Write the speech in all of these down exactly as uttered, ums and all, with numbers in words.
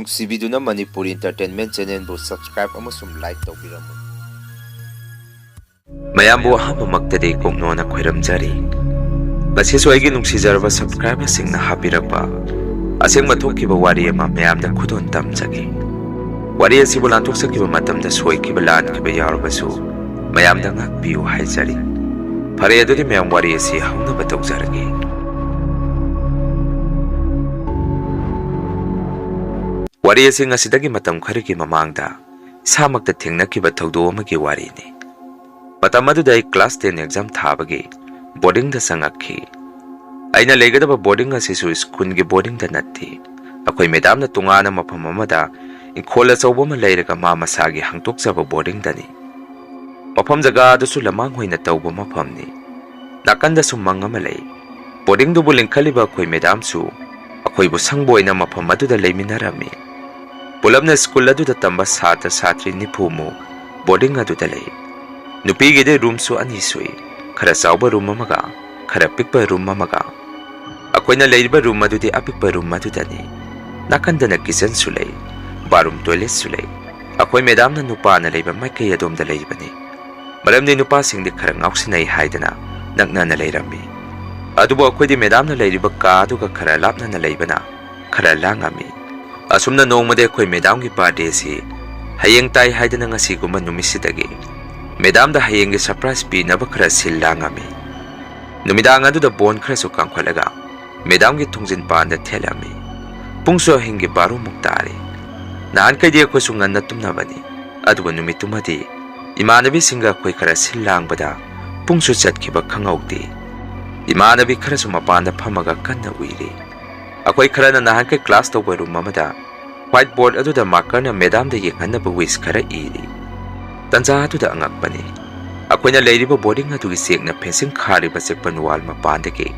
ꯅꯨꯡꯁꯤꯕꯤꯗꯨꯅ Manipuri Entertainment Channelꯕꯨ subscribe ꯑꯃꯁꯨꯡ like ꯇꯧꯕꯤꯔꯝꯃꯨ꯫ ꯃꯌꯥꯝꯕꯨ ꯑꯍꯥꯟꯕꯃꯛꯇꯗꯤ ꯀꯣꯛꯅꯣꯅ ꯈꯣꯏꯔꯝꯖꯔꯤ꯫ ꯉꯁꯤꯁꯨ ꯑꯩꯒꯤ ꯅꯨꯡꯁꯤꯖꯔꯕ subscriberꯁꯤꯡꯅ ꯍꯥꯞꯄꯤꯔꯛꯄ ꯑꯁꯦꯡꯕ ꯊꯣꯛꯈꯤꯕ ꯋꯥꯔꯤ ꯑꯃ ꯃꯌꯥꯝꯗ ꯈꯨꯗꯣꯜ ꯇꯝꯖꯒꯦ꯫ ꯋꯥꯔꯤ ꯑꯁꯤꯕꯨ ꯂꯥꯟꯊꯣꯛꯆꯈꯤꯕ ꯃꯇꯝꯗ ꯁꯣꯏꯈꯤꯕ ꯂꯥꯟꯈꯤꯕ ꯌꯥꯎꯔꯕꯁꯨ ꯃꯌꯥꯝꯗ ꯉꯥꯛꯄꯤꯌꯨ ꯍꯥꯏꯖꯔꯤ꯫ ꯐꯔꯦ, ꯑꯗꯨꯗꯤ ꯃꯌꯥꯝ ꯋꯥꯔꯤ ꯑꯁꯤ ꯍꯧꯅꯕ ꯇꯧꯖꯔꯒꯦ꯫ ꯋꯥꯔꯤ ꯑꯁꯤ ꯉꯁꯤꯗꯒꯤ ꯃꯇꯝ ꯈꯔꯒꯤ ꯃꯃꯥꯡꯗ ꯏꯁꯥꯃꯛꯇ ꯊꯦꯡꯅꯈꯤꯕ ꯊꯧꯗꯣꯛ ꯑꯃꯒꯤ ꯋꯥꯔꯤꯅꯤ꯫ ꯃꯇꯝ ꯑꯗꯨꯗ ꯑꯩ class ten exam ꯊꯥꯕꯒꯤ boardingꯗ ꯆꯪꯉꯛꯈꯤ꯫ ꯑꯩꯅ ꯂꯩꯒꯗꯕ boarding ꯑꯁꯤꯁꯨ schoolꯒꯤ boardingꯗ ꯅꯠꯇꯦ꯫ ꯑꯩꯈꯣꯏ madamꯅ ꯇꯣꯉꯥꯟꯅ ꯃꯐꯝ ꯑꯃꯗ ꯏꯪꯈꯣꯜ ꯑꯆꯧꯕ ꯑꯃ ꯂꯩꯔꯒ ꯃꯥ ꯃꯁꯥꯒꯤ ꯍꯥꯡꯗꯣꯛꯆꯕ boardingꯗꯅꯤ꯫ ꯃꯐꯝ ꯖꯒꯥ ꯑꯗꯨꯁꯨ ꯂꯃꯥꯡ ꯑꯣꯏꯅ ꯇꯧꯕ ꯃꯐꯝꯅꯤ꯫ ꯅꯥꯀꯟꯗꯁꯨ ꯃꯪ ꯑꯃ ꯂꯩ꯫ Boardingꯗꯨꯕꯨ ꯂꯤꯡꯈꯠꯂꯤꯕ ꯑꯩꯈꯣꯏ madamꯁꯨ ꯑꯩꯈꯣꯏꯕꯨ ꯁꯪꯕ ꯑꯣꯏꯅ ꯃꯐꯝ ꯑꯗꯨꯗ ꯂꯩꯃꯤꯟꯅꯔꯝꯃꯤ꯫ ꯄꯨꯂꯞꯅ school ꯑꯗꯨꯗ ꯇꯝꯕ ꯁꯥꯇ꯭ꯔ ꯁꯥꯇ꯭ꯔꯤ ꯅꯤꯐꯨ ꯃꯨꯛ boarding ꯑꯗꯨꯗ ꯂꯩ꯫ ꯅꯨꯄꯤꯒꯤꯗꯤ roomꯁꯨ ꯑꯅꯤ ꯁꯨꯏ, ꯈꯔ ꯆꯥꯎꯕ room ꯑꯃꯒ ꯈꯔ ꯄꯤꯛꯄ room ꯑꯃꯒ꯫ ꯑꯩꯈꯣꯏꯅ ꯂꯩꯔꯤꯕ room ꯑꯗꯨꯗꯤ ꯑꯄꯤꯛꯄ room ꯑꯗꯨꯗꯅꯤ꯫ ꯅꯥꯀꯟꯗꯅ kitchenꯁꯨ ꯂꯩ, bathroom toiletꯁꯨ ꯂꯩ꯫ ꯑꯩꯈꯣꯏ madamꯅ ꯅꯨꯄꯥꯅ ꯂꯩꯕ ꯃꯥꯏꯀꯩ ꯑꯗꯣꯝꯗ ꯂꯩꯕꯅꯤ꯫ ꯃꯔꯝꯗꯤ ꯅꯨꯄꯥꯁꯤꯡꯗꯤ ꯈꯔ ꯉꯥꯎꯁꯤꯟꯅꯩ ꯍꯥꯏꯗꯅ ꯅꯛꯅꯅ ꯂꯩꯔꯝꯃꯤ꯫ ꯑꯗꯨꯕꯨ ꯑꯩꯈꯣꯏꯗꯤ madamꯅ ꯂꯩꯔꯤꯕ ꯀꯥ ꯑꯗꯨꯒ ꯈꯔ ꯂꯥꯞꯅꯅ ꯂꯩꯕꯅ ꯈꯔ ꯂꯥꯡꯉꯝꯃꯤ꯫ ꯑꯁꯨꯝꯅ ꯅꯣꯡꯃꯗꯤ ꯑꯩꯈꯣꯏ madamꯒꯤ birthdayꯁꯤ ꯍꯌꯦꯡ ꯇꯥꯏ ꯍꯥꯏꯗꯅ ꯉꯁꯤꯒꯨꯝꯕ ꯅꯨꯃꯤꯠꯁꯤꯗꯒꯤ madamꯗ ꯍꯌꯦꯡꯒꯤ surprise ꯄꯤꯅꯕ ꯈꯔ ꯁꯤꯜ ꯂꯥꯡꯉꯝꯃꯤ꯫ ꯅꯨꯃꯤꯗꯥꯡ ꯑꯗꯨꯗ ꯕꯣꯟ ꯈꯔꯁꯨ ꯀꯥꯝꯈꯠꯂꯒ madamꯒꯤ ꯊꯣꯡꯖꯤꯟ ꯄꯥꯟꯗ ꯊꯦꯠꯂꯝꯃꯤ꯫ ꯄꯨꯡꯁꯨ ꯑꯍꯤꯡꯒꯤ ꯕꯥꯔꯣ ꯃꯨꯛ ꯇꯥꯔꯦ꯫ ꯅꯍꯥꯟꯈꯩꯗꯤ ꯑꯩꯈꯣꯏꯁꯨ ꯉꯟꯅ ꯇꯨꯝꯅꯕꯅꯤ, ꯑꯗꯨꯕꯨ ꯅꯨꯃꯤꯠꯇꯨꯃꯗꯤ ꯏꯃꯥꯟꯅꯕꯤꯁꯤꯡꯒ ꯑꯩꯈꯣꯏ ꯈꯔ ꯁꯤꯜ ꯂꯥꯡꯕꯗ ꯄꯨꯡꯁꯨ ꯆꯠꯈꯤꯕ ꯈꯪꯍꯧꯗꯦ꯫ ꯏꯃꯥꯟꯅꯕꯤ ꯈꯔꯁꯨ ꯃꯄꯥꯟꯗ ꯐꯝꯃꯒ ꯀꯟꯅ ꯎꯏꯔꯤ꯫ ꯑꯩꯈꯣꯏ ꯈꯔꯅ ꯅꯍꯥꯟꯈꯩ class ꯇꯧꯕ room ꯑꯃꯗ white board ꯑꯗꯨꯗ markerꯅ madamꯗ ꯌꯦꯡꯍꯟꯅꯕ wish ꯈꯔ ꯏꯔꯤ꯫ ꯇꯟꯖꯥ ꯑꯗꯨꯗ ꯑꯉꯛꯄꯅꯤ, ꯑꯩꯈꯣꯏꯅ ꯂꯩꯔꯤꯕ boarding ꯑꯗꯨꯒꯤ ꯆꯦꯛꯅ fencing ꯈꯥꯔꯤꯕ ꯆꯦꯛꯄꯟ wall ꯃꯄꯥꯟꯗꯒꯤ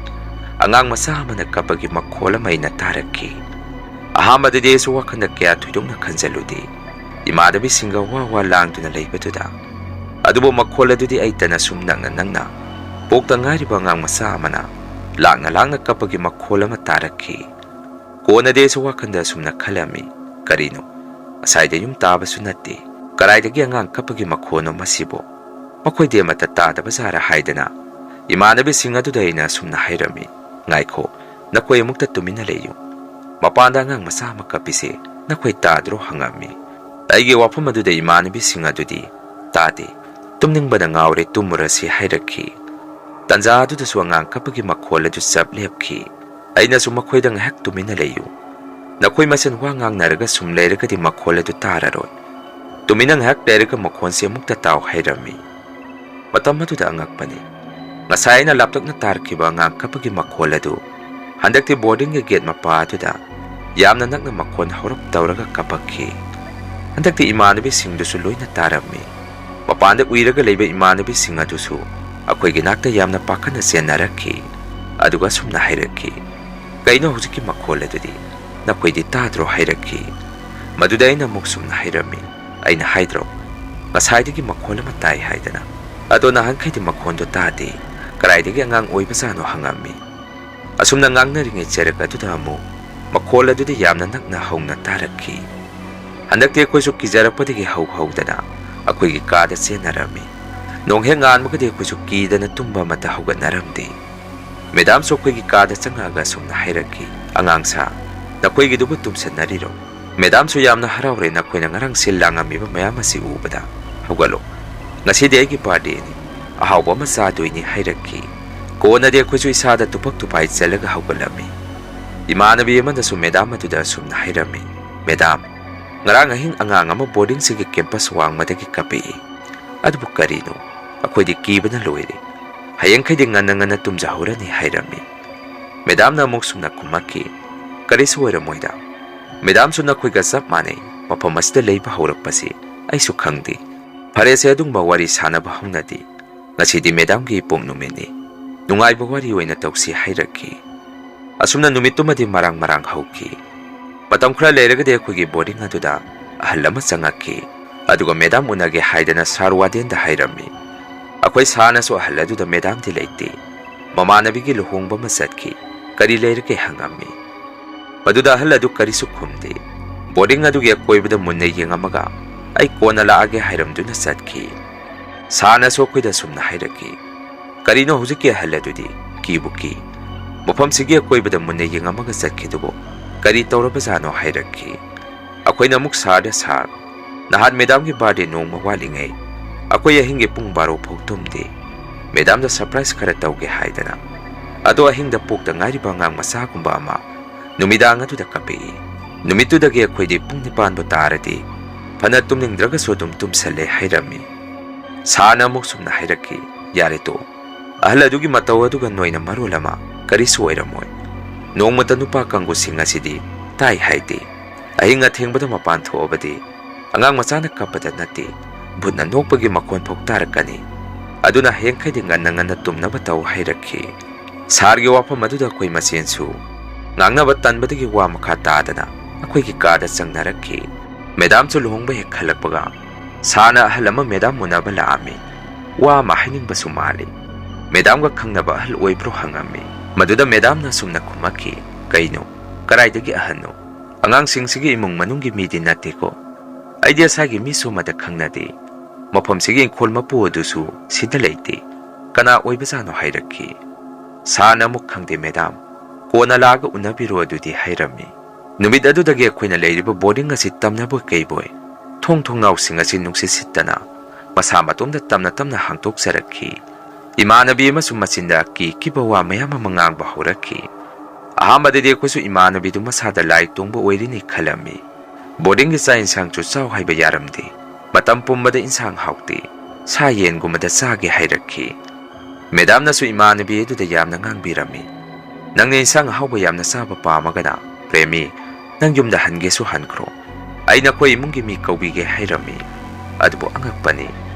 ꯑꯉꯥꯡ ꯃꯆꯥ ꯑꯃꯅ ꯀꯞꯄꯒꯤ ꯃꯈꯣꯜ ꯑꯃ ꯑꯩꯅ ꯇꯥꯔꯛꯈꯤ꯫ ꯑꯍꯥꯟꯕꯗꯗꯤ ꯑꯩꯁꯨ ꯋꯥꯈꯜꯗ ꯀꯌꯥ ꯊꯣꯏꯗꯣꯛꯅ ꯈꯟꯖꯜꯂꯨꯗꯦ, ꯏꯃꯥꯟꯅꯕꯤꯁꯤꯡꯒ ꯋꯥ ꯋꯥ ꯂꯥꯡꯗꯨꯅ ꯂꯩꯕꯗꯨꯗ꯫ ꯑꯗꯨꯕꯨ ꯃꯈꯣꯜ ꯑꯗꯨꯗꯤ ꯑꯩꯇꯅ ꯁꯨꯝ ꯅꯛꯅ ꯅꯛꯅ ꯄꯣꯛꯇ ꯉꯥꯏꯔꯤꯕ ꯑꯉꯥꯡ ꯃꯆꯥ ꯑꯃꯅ ꯂꯥꯡꯅ ꯂꯥꯡꯅ ꯀꯞꯄꯒꯤ ꯃꯈꯣꯜ ꯑꯃ ꯇꯥꯔꯛꯈꯤ꯫ ꯀꯣꯟꯅꯗꯤ ꯑꯩꯁꯨ ꯋꯥꯈꯜꯗ ꯑꯁꯨꯝꯅ ꯈꯜꯂꯝꯃꯤ, "ꯀꯔꯤꯅꯣ? ꯉꯁꯥꯏꯗ ꯌꯨꯝ ꯇꯥꯕꯁꯨ ꯅꯠꯇꯦ꯫ ꯀꯔꯥꯏꯗꯒꯤ ꯑꯉꯥꯡ ꯀꯞꯄꯒꯤ ꯃꯈꯣꯟꯅꯣ ꯃꯁꯤꯕꯨ? ꯃꯈꯣꯏꯗꯤ ꯑꯃꯠꯇ ꯇꯥꯗꯕ ꯖꯥꯔ?" ꯍꯥꯏꯗꯅ ꯏꯃꯥꯟꯅꯕꯤꯁꯤꯡ ꯑꯗꯨꯗ ꯑꯩꯅ ꯑꯁꯨꯝꯅ ꯍꯥꯏꯔꯝꯃꯤ, "ꯉꯥꯏꯈꯣ, ꯅꯈꯣꯏ ꯑꯃꯨꯛꯇ ꯇꯨꯃꯤꯟꯅ ꯂꯩꯌꯨ꯫ ꯃꯄꯥꯟꯗ ꯑꯉꯥꯡ ꯃꯆꯥ ꯑꯃ ꯀꯞꯄꯤꯁꯦ ꯅꯈꯣꯏ ꯇꯥꯗ꯭ꯔꯣ?" ꯍꯪꯉꯝꯃꯤ꯫ ꯑꯩꯒꯤ ꯋꯥꯐꯝ ꯑꯗꯨꯗ ꯏꯃꯥꯟꯅꯕꯤꯁꯤꯡ ꯑꯗꯨꯗꯤ, "ꯇꯥꯗꯦ, ꯇꯨꯝꯅꯤꯡꯕꯅ ꯉꯥꯎꯔꯦ, ꯇꯨꯝꯃꯨꯔꯁꯤ" ꯍꯥꯏꯔꯛꯈꯤ꯫ ꯇꯟꯖꯥ ꯑꯗꯨꯗꯁꯨ ꯑꯉꯥꯡ ꯀꯞꯄꯒꯤ ꯃꯈꯣꯜ ꯑꯗꯨ ꯆꯞ ꯂꯦꯞꯈꯤ꯫ ꯑꯩꯅꯁꯨ ꯃꯈꯣꯏꯗ, "ꯉꯥꯏꯍꯥꯛ ꯇꯨꯃꯤꯟꯅ ꯂꯩꯌꯨ꯫ ꯅꯈꯣꯏ ꯃꯁꯦꯟ ꯋꯥ ꯉꯥꯡꯅꯔꯒ ꯁꯨꯝ ꯂꯩꯔꯒꯗꯤ ꯃꯈꯣꯜ ꯑꯗꯨ ꯇꯥꯔꯔꯣꯏ꯫ ꯇꯨꯃꯤꯟꯅ ꯉꯥꯏꯍꯥꯛ ꯂꯩꯔꯒ ꯃꯈꯣꯟꯁꯤ ꯑꯃꯨꯛꯇ ꯇꯥꯎ" ꯍꯥꯏꯔꯝꯃꯤ꯫ ꯃꯇꯝ ꯑꯗꯨꯗ ꯑꯉꯛꯄꯅꯤ꯫ ꯉꯁꯥꯏ ꯑꯩꯅ ꯂꯥꯞꯇꯛꯅ ꯇꯥꯔꯛꯈꯤꯕ ꯑꯉꯥꯡ ꯀꯞꯄꯒꯤ ꯃꯈꯣꯜ ꯑꯗꯨ ꯍꯟꯗꯛꯇꯤ ꯕꯣꯔꯗꯤꯡꯒꯤ ꯒꯦꯠ ꯃꯄꯥ ꯑꯗꯨꯗ ꯌꯥꯝꯅ ꯅꯛꯅ ꯃꯈꯣꯟ ꯍꯧꯔꯞ ꯇꯧꯔꯒ ꯀꯞꯄꯛꯈꯤ꯫ ꯍꯟꯗꯛꯇꯤ ꯏꯃꯥꯟꯅꯕꯤꯁꯤꯡꯗꯨꯁꯨ ꯂꯣꯏꯅ ꯇꯥꯔꯝꯃꯤ꯫ ꯃꯄꯥꯟꯗ ꯎꯏꯔꯒ ꯂꯩꯕ ꯏꯃꯥꯟꯅꯕꯤꯁꯤꯡ ꯑꯗꯨꯁꯨ ꯑꯩꯈꯣꯏꯒꯤ ꯅꯥꯛꯇ ꯌꯥꯝꯅ ꯄꯥꯈꯠꯅ ꯆꯦꯟꯅꯔꯛꯈꯤ꯫ ꯑꯗꯨꯒ ꯑꯁꯨꯝꯅ ꯍꯥꯏꯔꯛꯈꯤ, "ꯀꯩꯅꯣ ꯍꯧꯖꯤꯛꯀꯤ ꯃꯈꯣꯜ ꯑꯗꯨꯗꯤ? ꯅꯈꯣꯏꯗꯤ ꯇꯥꯗ꯭ꯔꯣ?" ꯍꯥꯏꯔꯛꯈꯤ꯫ ꯃꯗꯨꯗ ꯑꯩꯅ ꯑꯃꯨꯛ ꯁꯨꯝꯅ ꯍꯥꯏꯔꯝꯃꯤ, "ꯑꯩꯅ ꯍꯥꯏꯗ꯭ꯔꯣ, ꯉꯁꯥꯏꯗꯒꯤ ꯃꯈꯣꯜ ꯑꯃ ꯇꯥꯏ" ꯍꯥꯏꯗꯅ꯫ ꯑꯗꯣ ꯅꯍꯥꯟꯈꯩꯗꯤ ꯃꯈꯣꯟꯗꯣ ꯇꯥꯗꯦ, ꯀꯗꯥꯏꯗꯒꯤ ꯑꯉꯥꯡ ꯑꯣꯏꯕꯖꯥꯠꯅꯣ ꯍꯪꯉꯝꯃꯤ꯫ ꯑꯁꯨꯝꯅ ꯉꯥꯡꯅꯔꯤꯉꯩ ꯆꯔꯛ ꯑꯗꯨꯗ ꯑꯃꯨꯛ ꯃꯈꯣꯜ ꯑꯗꯨꯗꯤ ꯌꯥꯝꯅ ꯅꯛꯅ ꯍꯧꯅ ꯇꯥꯔꯛꯈꯤ꯫ ꯍꯟꯗꯛꯇꯤ ꯑꯩꯈꯣꯏꯁꯨ ꯀꯤꯖꯔꯛꯄꯗꯒꯤ ꯍꯧ ꯍꯧꯗꯅ ꯑꯩꯈꯣꯏꯒꯤ ꯀꯥꯗ ꯆꯦꯟꯅꯔꯝꯃꯤ꯫ ꯅꯣꯡ ꯍꯦꯛ ꯉꯥꯟꯕꯒꯗꯤ ꯑꯩꯈꯣꯏꯁꯨ ꯀꯤꯗꯅ ꯇꯨꯝꯕ ꯑꯃꯠꯇ ꯍꯧꯒꯠꯅꯔꯝꯗꯦ꯫ ꯃꯦꯗꯥꯝꯁꯨ ꯑꯩꯈꯣꯏꯒꯤ ꯀꯥꯗ ꯆꯪꯉꯛꯑꯒ ꯑꯁꯨꯝꯅ ꯍꯥꯏꯔꯛꯈꯤ, "ꯑꯉꯥꯡ ꯁꯥ, ꯅꯈꯣꯏꯒꯤꯗꯨꯕꯨ ꯇꯨꯝꯁꯟꯅꯔꯤꯔꯣ?" ꯃꯦꯗꯥꯝꯁꯨ ꯌꯥꯝꯅ ꯍꯔꯥꯎꯔꯦ, "ꯅꯈꯣꯏꯅ ꯉꯔꯥꯡ ꯁꯤꯜ ꯂꯥꯡꯉꯝꯃꯤꯕ ꯃꯌꯥꯝ ꯑꯁꯤ ꯎꯕꯗ꯫ ꯍꯧꯒꯠꯂꯣ, ꯉꯁꯤꯗꯤ ꯑꯩꯒꯤ ꯕꯥꯔꯗꯦꯅꯤ, ꯑꯍꯥꯎꯕ ꯑꯃ ꯆꯥꯗꯣꯏꯅꯤ" ꯍꯥꯏꯔꯛꯈꯤ꯫ ꯀꯣꯟꯅꯗꯤ ꯑꯩꯈꯣꯏꯁꯨ ꯏꯁꯥꯗ ꯇꯨꯄꯛ ꯇꯨꯄꯥꯏ ꯆꯜꯂꯒ ꯍꯧꯒꯠꯂꯝꯃꯤ꯫ ꯏꯃꯥꯟꯅꯕꯤ ꯑꯃꯅꯁꯨ ꯃꯦꯗꯥꯝ ꯑꯗꯨꯗ ꯑꯁꯨꯝꯅ ꯍꯥꯏꯔꯝꯃꯤ, "ꯃꯦꯗꯥꯝ, ꯉꯔꯥꯡ ꯑꯍꯤꯡ ꯑꯉꯥꯡ ꯑꯃ ꯕꯣꯔꯗꯤꯡꯁꯤꯒꯤ ꯀꯦꯝꯄꯁ ꯋꯥꯡꯃꯗꯒꯤ ꯀꯞꯄꯛꯏ꯫ ꯑꯗꯨꯕꯨ ꯀꯔꯤꯅꯣ? ꯑꯩꯈꯣꯏꯗꯤ ꯀꯤꯕꯅ ꯂꯣꯏꯔꯦ꯫ ꯍꯌꯦꯡꯈꯩꯗꯤ ꯉꯟꯅ ꯉꯟꯅ ꯇꯨꯝꯖꯍꯧꯔꯅꯤ" ꯍꯥꯏꯔꯝꯃꯤ꯫ ꯃꯦꯗꯥꯝꯅ ꯑꯃꯨꯛ ꯁꯨꯝꯅ ꯈꯨꯝꯃꯛꯈꯤ, "ꯀꯔꯤꯁꯨ ꯑꯣꯏꯔꯝꯃꯣꯏꯗ꯫ ꯃꯦꯗꯥꯝꯁꯨ ꯅꯈꯣꯏꯒ ꯆꯞ ꯃꯥꯟꯅꯩ꯫ ꯃꯐꯝ ꯑꯁꯤꯗ ꯂꯩꯕ ꯍꯧꯔꯛꯄꯁꯤ ꯑꯩꯁꯨ ꯈꯪꯗꯦ꯫ ꯐꯔꯦꯁꯦ, ꯑꯗꯨꯒꯨꯝꯕ ꯋꯥꯔꯤ ꯁꯥꯟꯅꯕ ꯍꯧꯅꯗꯦ꯫ ꯉꯁꯤꯗꯤ ꯃꯦꯗꯥꯝꯒꯤ ꯏꯄꯣꯛ ꯅꯨꯃꯤꯠꯅꯤ꯫ ꯅꯨꯡꯉꯥꯏꯕ ꯋꯥꯔꯤ ꯑꯣꯏꯅ ꯇꯧꯁꯤ" ꯍꯥꯏꯔꯛꯈꯤ꯫ ꯑꯁꯨꯝꯅ ꯅꯨꯃꯤꯠꯇꯨꯃꯗꯤ ꯃꯔꯥꯡ ꯃꯔꯥꯡ ꯍꯧꯈꯤ꯫ ꯃꯇꯝ ꯈꯔ ꯂꯩꯔꯒꯗꯤ ꯑꯩꯈꯣꯏꯒꯤ ꯕꯣꯔꯗꯤꯡ ꯑꯗꯨꯗ ꯑꯍꯜ ꯑꯃ ꯆꯪꯉꯛꯈꯤ꯫ ꯑꯗꯨꯒ ꯃꯦꯗꯥꯝ ꯎꯅꯒꯦ ꯍꯥꯏꯗꯅ ꯁꯥꯔ ꯋꯥꯗꯦꯟꯗ ꯍꯥꯏꯔꯝꯃꯤ꯫ ꯑꯩꯈꯣꯏ ꯁꯥꯔꯅꯁꯨ ꯑꯍꯜ ꯑꯗꯨꯗ, "ꯃꯦꯗꯥꯝꯗꯤ ꯂꯩꯇꯦ, ꯃꯃꯥꯟꯅꯕꯤꯒꯤ ꯂꯨꯍꯣꯡꯕ ꯑꯃ ꯆꯠꯈꯤ, ꯀꯔꯤ ꯂꯩꯔꯒꯦ?" ꯍꯪꯉꯝꯃꯤ꯫ ꯃꯗꯨꯗ ꯑꯍꯜ ꯑꯗꯨ ꯀꯔꯤꯁꯨ ꯈꯨꯝꯗꯦ꯫ ꯕꯣꯔꯗꯤꯡ ꯑꯗꯨꯒꯤ ꯑꯀꯣꯏꯕꯗ ꯃꯨꯟꯅ ꯌꯦꯡꯉꯝꯃꯒ ꯑꯩ ꯀꯣꯟꯅ ꯂꯥꯛꯑꯒꯦ ꯍꯥꯏꯔꯝꯗꯨꯅ ꯆꯠꯈꯤ꯫ ꯁꯥꯔꯅꯁꯨ ꯑꯩꯈꯣꯏꯗ ꯑꯁꯨꯝꯅ ꯍꯥꯏꯔꯛꯈꯤ, "ꯀꯔꯤꯅꯣ ꯍꯧꯖꯤꯛꯀꯤ ꯑꯍꯜ ꯑꯗꯨꯗꯤ? ꯀꯤꯕꯨ ꯀꯤ꯫ ꯃꯐꯝꯁꯤꯒꯤ ꯑꯀꯣꯏꯕꯗ ꯃꯨꯟꯅ ꯌꯦꯡꯉꯝꯃꯒ ꯆꯠꯈꯤꯗꯨꯕꯨ ꯀꯔꯤ ꯇꯧꯔꯕꯖꯥꯠꯅꯣ?" ꯍꯥꯏꯔꯛꯈꯤ꯫ ꯑꯩꯈꯣꯏꯅ ꯑꯃꯨꯛ ꯁꯥꯔꯗ, "ꯁꯥꯔ, ꯅꯍꯥꯟ ꯃꯦꯗꯥꯝꯒꯤ ꯕꯥꯔꯗꯦ ꯅꯣꯡꯃ ꯋꯥꯠꯂꯤꯉꯩ ꯑꯩꯈꯣꯏ ꯑꯍꯤꯡꯒꯤ ꯄꯨꯡ ꯕꯥꯔꯣ ꯐꯥꯎ ꯇꯨꯝꯗꯦ꯫ ꯃꯦꯗꯥꯝꯗ ꯁꯔꯄ꯭ꯔꯥꯏꯖ ꯈꯔ ꯇꯧꯒꯦ ꯍꯥꯏꯗꯅ꯫ ꯑꯗꯣ ꯑꯍꯤꯡꯗ ꯄꯣꯛꯇ ꯉꯥꯏꯔꯤꯕ ꯑꯉꯥꯡ ꯃꯆꯥꯒꯨꯝꯕ ꯑꯃ ꯅꯨꯃꯤꯗꯥꯡ ꯑꯗꯨꯗ ꯀꯞꯄꯛꯏ꯫ ꯅꯨꯃꯤꯠꯇꯨꯗꯒꯤ ꯑꯩꯈꯣꯏꯗꯤ ꯄꯨꯡ ꯅꯤꯄꯥꯟꯕꯨ ꯇꯥꯔꯗꯤ ꯐꯅ ꯇꯨꯝꯅꯤꯡꯗ꯭ꯔꯒꯁꯨ ꯑꯗꯨꯝ ꯇꯨꯝꯁꯜꯂꯦ" ꯍꯥꯏꯔꯝꯃꯤ꯫ ꯁꯥꯔꯅ ꯑꯃꯨꯛ ꯁꯨꯝꯅ ꯍꯥꯏꯔꯛꯈꯤ, "ꯌꯥꯔꯦ ꯇꯣꯛꯑꯣ꯫ ꯑꯍꯜ ꯑꯗꯨꯒꯤ ꯃꯇꯧ ꯑꯗꯨꯒ ꯅꯣꯏꯅ ꯃꯔꯣꯜ ꯑꯃ ꯀꯔꯤꯁꯨ ꯑꯣꯏꯔꯝꯃꯣꯏ꯫ ꯅꯣꯡꯃꯇ ꯅꯨꯄꯥ ꯀꯥꯡꯕꯨꯁꯤꯡ ꯑꯁꯤꯗꯤ ꯇꯥꯏ ꯍꯥꯏꯗꯦ꯫ ꯑꯍꯤꯡ ꯑꯊꯦꯡꯕꯗ ꯃꯄꯥꯟ ꯊꯣꯛꯑꯕꯗꯤ ꯑꯉꯥꯡ ꯃꯆꯥꯅ ꯀꯞꯄꯗ ꯅꯠꯇꯦ, ꯚꯨꯠꯅ ꯅꯣꯛꯄꯒꯤ ꯃꯈꯣꯟ ꯐꯥꯎ ꯇꯥꯔꯛꯀꯅꯤ꯫ ꯑꯗꯨꯅ ꯍꯌꯦꯡꯈꯩꯗꯤ ꯉꯟꯅ ꯉꯟꯅ ꯇꯨꯝꯅꯕ ꯇꯧ" ꯍꯥꯏꯔꯛꯈꯤ꯫ ꯁꯥꯔꯒꯤ ꯋꯥꯐꯝ ꯑꯗꯨꯗ ꯑꯩꯈꯣꯏ ꯃꯁꯦꯟꯁꯨ ꯉꯥꯡꯅꯕ ꯇꯟꯕꯗꯒꯤ ꯋꯥ ꯃꯈꯥ ꯇꯥꯗꯅ ꯑꯩꯈꯣꯏꯒꯤ ꯀꯥꯗ ꯆꯪꯅꯔꯛꯈꯤ꯫ ꯃꯦꯗꯥꯝꯁꯨ ꯂꯨꯍꯣꯡꯕ ꯍꯦꯛ ꯈꯜꯂꯛꯄꯒ ꯁꯥꯔꯅ ꯑꯍꯜ ꯑꯃ ꯃꯦꯗꯥꯝ ꯎꯅꯕ ꯂꯥꯛꯑꯝꯃꯤ꯫ ꯋꯥ ꯑꯃ ꯍꯥꯏꯅꯤꯡꯕꯁꯨ ꯃꯥꯜꯂꯤ꯫ ꯃꯦꯗꯥꯝꯒ ꯈꯪꯅꯕ ꯑꯍꯜ ꯑꯣꯏꯕ꯭ꯔꯣ ꯍꯪꯉꯝꯃꯤ꯫ ꯃꯗꯨꯗ ꯃꯦꯗꯥꯝꯅ ꯑꯁꯨꯝꯅ ꯈꯨꯝꯃꯛꯈꯤ, "ꯀꯩꯅꯣ? ꯀꯔꯥꯏꯗꯒꯤ ꯑꯍꯜꯅꯣ? ꯑꯉꯥꯡꯁꯤꯡꯁꯤꯒꯤ ꯏꯃꯨꯡ ꯃꯅꯨꯡꯒꯤ ꯃꯤꯗꯤ ꯅꯠꯇꯦꯀꯣ꯫ ꯑꯩꯗꯤ ꯑꯁꯥꯒꯤ ꯃꯤꯁꯨ ꯑꯃꯠꯇ ꯈꯪꯅꯗꯦ꯫ ꯃꯐꯝꯁꯤꯒꯤ ꯏꯪꯈꯣꯜ ꯃꯄꯨ ꯑꯗꯨꯁꯨ ꯁꯤꯗ ꯂꯩꯇꯦ꯫ ꯀꯅꯥ ꯑꯣꯏꯕꯖꯥꯠꯅꯣ?" ꯍꯥꯏꯔꯛꯈꯤ꯫ ꯁꯥꯔꯅ ꯑꯃꯨꯛ, "ꯈꯪꯗꯦ ꯃꯦꯗꯥꯝ, ꯀꯣꯟꯅ ꯂꯥꯛꯑꯒ ꯎꯅꯕꯤꯔꯣ ꯑꯗꯨꯗꯤ" ꯍꯥꯏꯔꯝꯃꯤ꯫ ꯅꯨꯃꯤꯠ ꯑꯗꯨꯗꯒꯤ ꯑꯩꯈꯣꯏꯅ ꯂꯩꯔꯤꯕ ꯕꯣꯔꯗꯤꯡ ꯑꯁꯤ ꯇꯝꯅꯕꯣꯏ ꯀꯩꯕꯣꯏ ꯊꯣꯡ ꯊꯣꯡꯅꯥꯎꯁꯤꯡ ꯑꯁꯤ ꯅꯨꯡꯁꯤꯠ ꯁꯤꯠꯇꯅ ꯃꯁꯥ ꯃꯇꯣꯝꯗ ꯇꯞꯅ ꯇꯞꯅ ꯍꯥꯡꯗꯣꯛꯆꯔꯛꯈꯤ꯫ ꯏꯃꯥꯟꯅꯕꯤ ꯑꯃꯁꯨ ꯃꯆꯤꯟꯗ ꯀꯤ ꯀꯤꯕ ꯋꯥ ꯃꯌꯥꯝ ꯑꯃ ꯉꯥꯡꯕ ꯍꯧꯔꯛꯈꯤ꯫ ꯑꯍꯥꯟꯕꯗꯗꯤ ꯑꯩꯈꯣꯏꯁꯨ ꯏꯃꯥꯟꯅꯕꯤꯗꯨ ꯃꯁꯥꯗ ꯂꯥꯏ ꯇꯣꯡꯕ ꯑꯣꯏꯔꯤꯅꯤ ꯈꯜꯂꯝꯃꯤ꯫ ꯕꯣꯔꯗꯤꯡꯒꯤ ꯆꯥꯛ ꯏꯟꯁꯥꯡꯁꯨ ꯆꯥꯎ ꯍꯥꯏꯕ ꯌꯥꯔꯝꯗꯦ꯫ ꯃꯇꯝ ꯄꯨꯝꯕꯗ ꯏꯟꯁꯥꯡ ꯍꯥꯎꯇꯦ꯫ ꯁꯥ ꯌꯦꯟꯒꯨꯝꯕꯗ ꯆꯥꯒꯦ ꯍꯥꯏꯔꯛꯈꯤ꯫ ꯃꯦꯗꯥꯝꯅꯁꯨ ꯏꯃꯥꯟꯅꯕꯤ ꯑꯗꯨꯗ ꯌꯥꯝꯅ ꯉꯥꯡꯕꯤꯔꯝꯃꯤ꯫ "ꯅꯪꯅ ꯏꯟꯁꯥꯡ ꯑꯍꯥꯎꯕ ꯌꯥꯝꯅ ꯆꯥꯕ ꯄꯥꯝꯃꯒꯅ, ꯄ꯭ꯔꯦꯃꯤ, ꯅꯪ ꯌꯨꯝꯗ ꯍꯟꯒꯦꯁꯨ ꯍꯟꯈ꯭ꯔꯣ꯫ ꯑꯩ ꯅꯈꯣꯏ ꯏꯃꯨꯡꯒꯤ ꯃꯤ ꯀꯧꯕꯤꯒꯦ" ꯍꯥꯏꯔꯝꯃꯤ꯫ ꯑꯗꯨꯕꯨ ꯑꯉꯛꯄꯅꯤ,